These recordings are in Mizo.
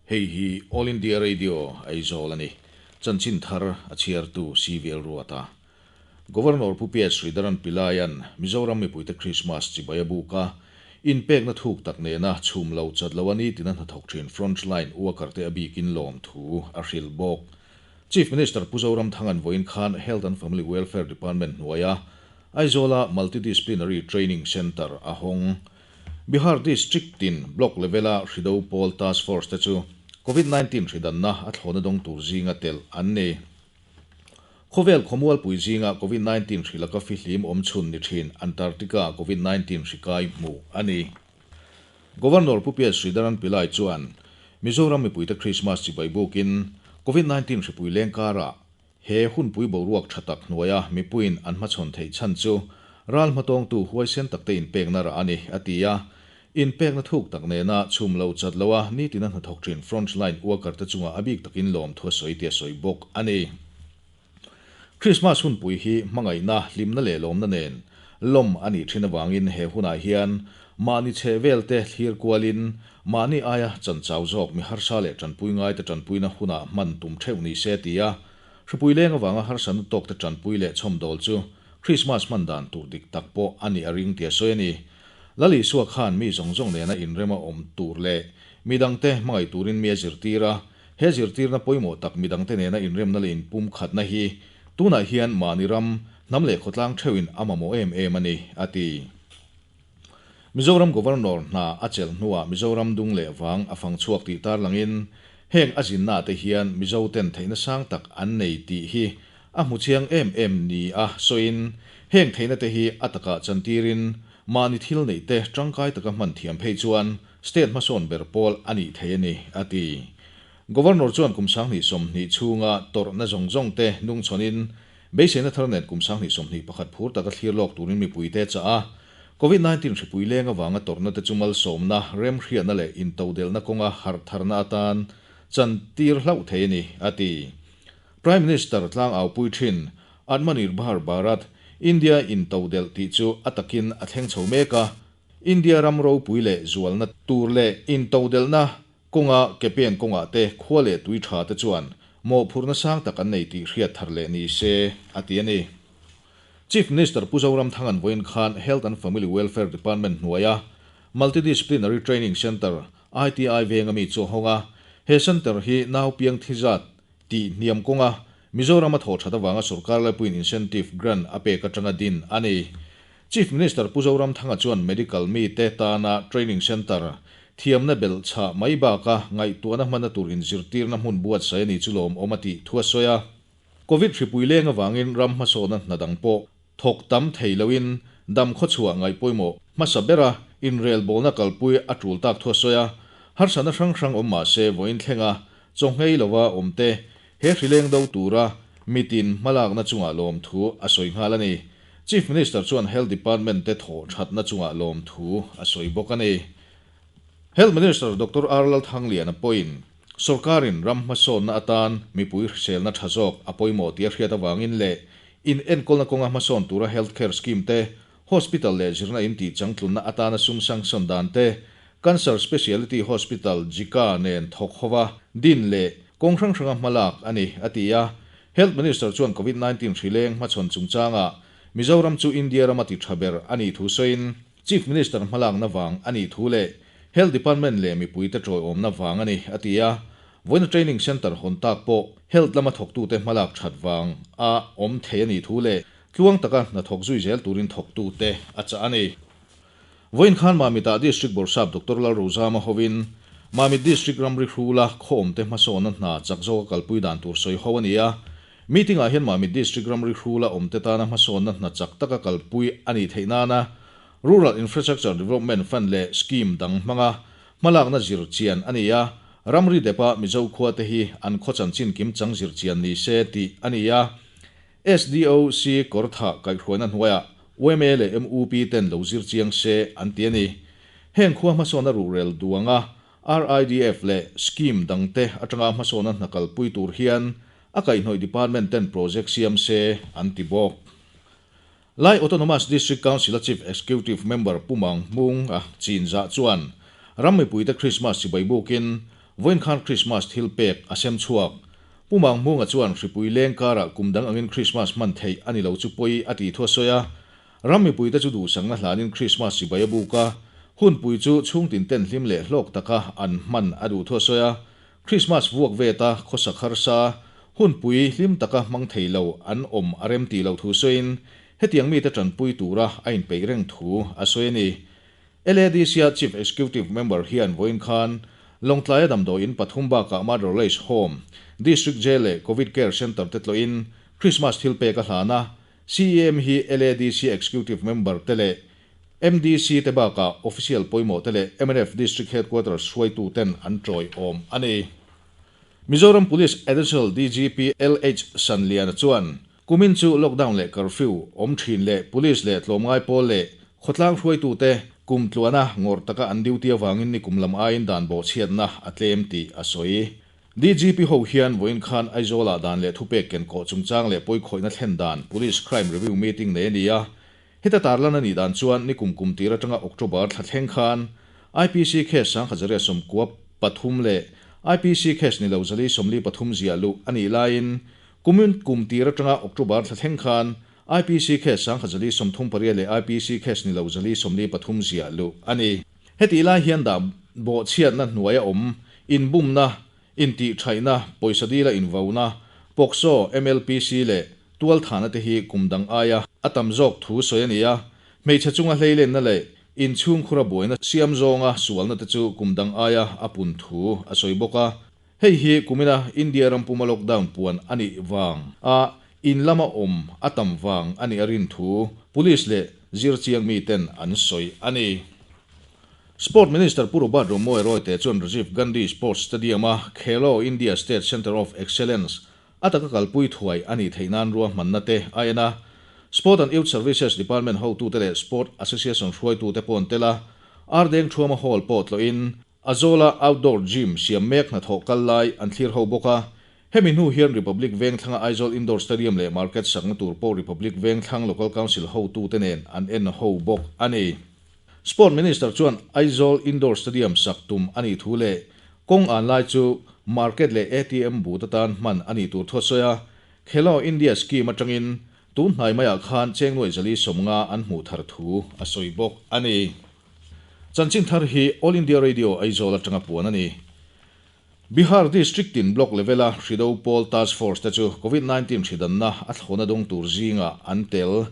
Hei hi All India Radio Aizawl a ni. Chanchin thar a chhiartu CVL Ruata. Governor Pu PS Sridharan Pillai-a'n Mizoram mipuite Krismas chibai a buk a, inpekna thuk tak nena chhum lo chat lo a ni tina hnathawk thin frontline worker-te a bikin lawmthu a hrilh bawk. Chief Minister Pu Zoramthanga'n vawiin khan Health and Family Welfare Department hnuaia Aizawla Multidisciplinary Training Centre a hawng. Bihar District tin Block level-a hri do pawl Task Force te chu Covid 19 hri danna a thlawhna dawng tur zinga telh an ni. Khawvel khawmualpui zinga Covid 19 hri laka fihlim awm chhun ni thin Antarctica Covid 19 hri kai hmuh a ni. Governor Pu PS Sridharan Pillai chuan Mizoram mipuite Krismas chibai bukin Covid 19 hripui leng karah He hunpui boruak tha tak hnuaia mipuiin an hmachhawn theih chhan chu ral hmatawngtu huaisen takte inpekna rah a ni, a ti a. Inpekna thuk tak nena chhum lo chat loa nitina hnathawk thin frontline worker te chungah a bik takin lawmthu a sawi tih a sawi bawk a ni. Krismas hunpui hi hmangaihna, hlimna leh lawmna nen lawm a nih thin avangin he hunah hian mahni chheh velte thlir kualin mahni aia chanchau zawk mi harsa leh tanpui ngaite tanpuina hunah hman tum theuh ni se ti a, hripui leng avanga harsatna tawkte tanpui leh chhawmdawl chu Krismas hman dan tur dik tak pawh a nih a ring tia sawi a ni. Lal Isua khan mi zawng zawng nena inrema awm tur leh midangte hmangaih turin mi a zirtir a, he zirtirna pawimawh tak midangte nena inremna leh inpumkhatna hi tunah hian mahni ram, hnam leh khawtlang theuhin a mamawh em em a ni, a ti. Mizoram Governor hna a chelh hnuah Mizoram dung leh vang a fang chhuak tih tarlangin heng a zinna te hian Mizo ten theihna sang tak an nei tih hi a hmu chiang em em ni a sawiin heng theihna te hi a takah chantirin mahni thil neih te tangkai taka hman thiam phei chuan state hmasawn ber pawl a nih thei a ni, a ti. Governor chuan kum 2020 chhunga tawrhna zawng zawng te nungchhawnin Beiseina thar nen kum 2021 phur taka thlir lawk turin mipuite a chah a, Covid 19 hripui leng avanga tawrhna te chu malsawmna, remhriatna leh intodelhna kawnga harh tharna atan chan tir hlauh thei a ni, a ti. Prime Minister tlang aupui thin Atmanirbhar Bharat, India intodelh tih chu a takin a thleng chho mek a, India ram ropui leh zualna tur leh intodelhna Kawnga ke pen kawngah te khua leh tui tha te chuan mawhphurhna sang tak an nei tih hriat thar leh ni se, a ti a ni. Chief Minister Pu Zoramthanga'n vawiin khan Health and Family Welfare Department hnuaia Multidisciplinary Training Centre, ITI venga mi chu a hawng a. He centre hi nau piang thi zat tih hniam kawnga Mizoram a thawh that avanga sorkar laipuiin incentive grant a pek atanga din a ni. Chief Minister Pu Zoramthanga chuan medical mite tana training centre thiamna belh chhah mai baka ngaihtuahna hmanna tur inzirtirna hmun buatsaih a ni chu lawmawm a tih thu a sawi a. Covid hripui leng avangin ram hmasawhna hna dang pawh thawk tam thei loin dam khawchhuah ngaih pawimawh hmasa bera inrelbawlna kalpui a tul tak thu a sawi a. Harsatna hrang hrang awm mah se vawiin thlenga chaw nghei lova awmte He hrileng do tura mitin hmalakna chungah lawmthu a sawi nghal a ni. Chief Minister chuan Health Department te thawh thatna chungah lawmthu a sawi bawk a ni. Health Minister Doctor R Lalthangliana pawhin sawrkarin ram hmasawnna atan mipui hriselna tha zawk a pawimawh tih a hriat avangin leh in enkawlna kawnga hmasawn tura health care scheme te, hospital leh zirna in tih changtlunna atana sum sanction dan te, Cancer Speciality Hospital, JICA, nen thawk hova din leh kawng hrang hranga hmalak a ni, a ti a. Health Minister chuan Covid 19 hri leng hmachhawn chungchangah Mizoram chu India rama ti tha ber a nih thu sawiin Chief Minister hmalakna vang a nih thu leh Health Department leh mipuite tawiawmna vang a ni, a ti a. Vawiina Training Centre hawn tak pawh Health lama thawktute hmalak that vang a awm thei a nih thu leh tluang taka hna thawk zui zel turin thawktute a chah a ni. Vawiin khan Mamit-ah District Bawrhsap Doctor Lalrozama hovin Mamit District ramri hrula khawmte hmasawnna hna chak zawka kalpui dan tur sawi ho a ni a. Meeting-ah hian Mamit District ramri hrula awmte tana hmasawnna hna chak taka kalpui a nih theih nana Rural Infrastructure Development Fund leh Scheme dang hmanga hmalakna zir chian a ni a. Ramri depa Mizo khuate hi an khaw chanchin kim chang zir chian ni se tih a ni a. SDOC kawr thah kaihhruaina hnuaiah yma leh mup ten lo zir chiang se an ti a ni. Heng khua hmasawna ruhrel duanga RIDF leh scheme dangte atanga hmasawna hna kalpui tur hian a kaihhnawih department ten project siam se an ti bawk. Lai Autonomous District Council-a Chief Executive Member Pu Mang Hmung a chin zah chuan ram mipuite Krismas chibai bukin. Vawiin khan Krismas thilpek a sem chhuak. Pu Manghmunga chuan hripui leng karah kum dang angin Krismas hman theih a ni lo chu pawi a tih thu a sawi a. Ram mipuite chu duhsakna hlanin Krismas chibai a buk a, hunpui chu chhungtin ten hlim leh hlawk taka an hman a duh thu a sawi a. Krismas vuak veta khawsak harsa, hunpui hlim taka hmang thei lo an awm a rem tih loh thu sawiin, hetiang mite tanpui tura a inpeih reng thu a sawi a ni. LADC-a Chief Executive Member hian vawiin khan Lawngtlaia damdawi in pathum bakah Motherless Home, District Jail leh Covid Care Centre te tlawhin Krismas thilpek a hlan a. CEM hi LADC Executive Member te leh MDC te bakah Official pawimawh te leh mnf District Headquarters hruaitu ten an tawiawm a ni. Mizoram Police Additional DGP LH Sanliana chuan kumin chu lockdown leh curfew awm thin leh Police leh tlawmngai pawl leh khawtlang hruaitu te kum tluana ngawrh taka an duty avangin nikum lam aiin dan bawhchhiatna a tlem tih a sawi. DGP ho hian vawiin khan Aizawl-ah dan leh thupek kenkawh chungchang leh pawikhawihna thlen dan Police Crime Review Meeting nei a ni a. Heta tarlan a nih dan chuan nikum kum tir atanga October thla thleng khan IPC case 1193 leh IPC case ni lo 443 ziah luh a nih laiin kumin kum tir atanga October thla thleng khan IPC case 1038 leh IPC case ni lo 443 ziah luh a ni. Hetih lai hian dah bawhchhiatna hnuaia awm, inbumna, intihṭhaihna, pawisa dila invauna, POCSO, MLPC leh tualthahna te hi kum dang aia a tam zawk thu sawi a ni a. Hmeichhe chunga hleilenna leh inchhungkhura buaina siam zawnga sualna te chu kum dang aia a pun thu a sawi bawk a. Hei hi kumina India ram puma lockdown puan a nih vang a in lama awm a tam vang a nih a rin thu Police leh zirchiang miten an sawi a ni. Sport Minister Pu Robert Romawia Royte chuan Rajiv Gandhi Sports Stadium-a Khelo India State Centre of Excellence a taka kalpui thuai a nih theih nan ruahmanna te a en a. Sport and Youth Services Department hotute leh Sport Association hruaitute pawh an tel a, Ardeng Thuama Hall pawh tlawhin Azawla outdoor gym siam mek hnathawh kal lai an thlir ho bawk a, hemi hnu hian Republic Vengthlanga Aizawl Indoor Stadium leh Market sakna tur pawh Republic Vengthlang Local Council hotute nen an en ho bawk a ni. Sport Minister chuan Aizawl Indoor Stadium sak tum a nih thu leh kawng an lai chu Market leh ATM booth atan hman a nih tur thu a sawi a, Khelo India Scheme atangin tun hnai maiah khan cheng nuaih 450 an hmuh thar thu a sawi bawk a ni. Chanchin thar hi All India Radio Aizawl atanga puan a ni. Bihar District tin Block level-a Hrido Pawl Task Force te chu Covid 19 hridanna a thlawna dawng tur zingah an tel.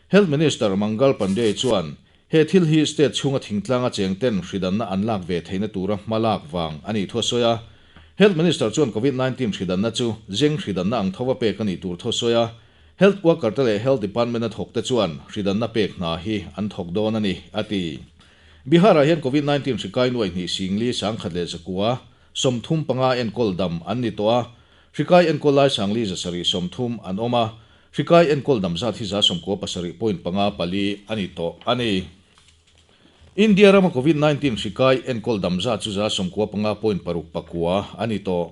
Health Minister Mangal Pandey chuan he thil hi state chhunga thingtlanga cheng ten hridanna an lak ve theihna tura hma lak vang a nih thu a sawi a. Health Minister chuan Covid 19 hridanna chu zeng hridanna ang thova pek a nih tur thu a sawi a. Health worker te leh Health Department a thawk te chuan hridanna pek hna hi an thawk dawn a ni, a ti. Bihar-ah hian Covid 19 hri kai nuaih hnih singli 1135 enkawl dam an ni tawh a, hri kai enkawl lai 730 an awm a, hri kai enkawl dam zat hi 97.54 a ni tawh a ni. India rama Covid 19 hri kai enkawl dam zat chu 95.69 a ni tawh.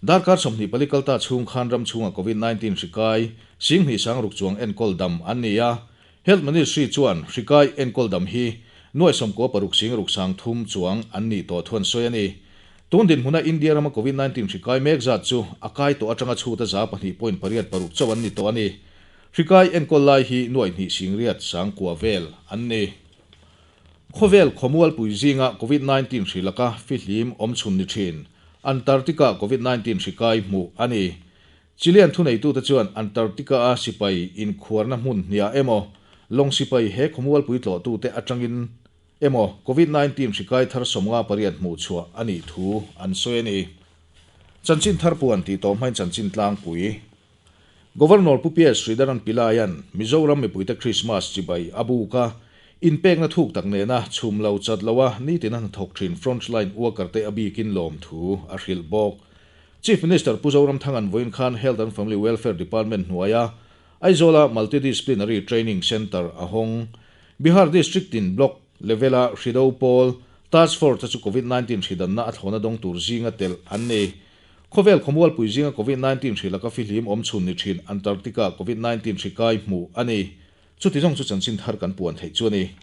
Darkar 24 kalta chhung khan ram chhunga Covid 19 hri kai 26,000 chuang enkawl dam an ni a. Health Ministry chuan hri kai enkawl dam hi 96,603 chuang an nih tawh thu an sawi a ni. Tun dinhmuna India rama Covid 19 hri kai mek zat chu a kai tawh atanga chhuta 2.86 chauh an ni tawh a ni. Hri kai enkawl lai hi 2,809 vel an ni. Khawvel khawmual pui zinga Covid 19 hri laka fihlim awm chhun ni thin Antarctica Covid 19 hri kai hmuh a ni. Chilean thuneitute chuan Antarctica a sipai inkhuarna hmun hniah emaw lawng sipai he khawmual pui tlawhtute atangin emaw Covid 19 hri kai thar 58 hmuh chhuah a nih thu an sawi a ni. Chanchin thar puan tih tawh hmain chanchin tlangpui. Governor Pu PS Sridharan Pillai-a'n Mizoram mipuite Krismas chibai a buk a, inpekna thuk tak nena chhum lo chat lo a nitin a hnathawk thin frontline worker te a bikin lawm thu a hrilh bawk. Chief Minister Pu Zoramthanga'n vawiin khan Health and Family Welfare Department hnuaia Aizawla Multidisciplinary Training Centre a hawng. Bihar District tin Block level-a Hrido Pawl Task Force te chu Covid 19 hridanna a thlawna dawng tur zinga telh an ni. Khawvel khawmual pui zinga Covid 19 hri laka fihlim awm chhun ni thin Antarctica Covid 19 hri kai hmuh a ni. Chuti zawng chu chanchin thar kan puan theih chu a ni.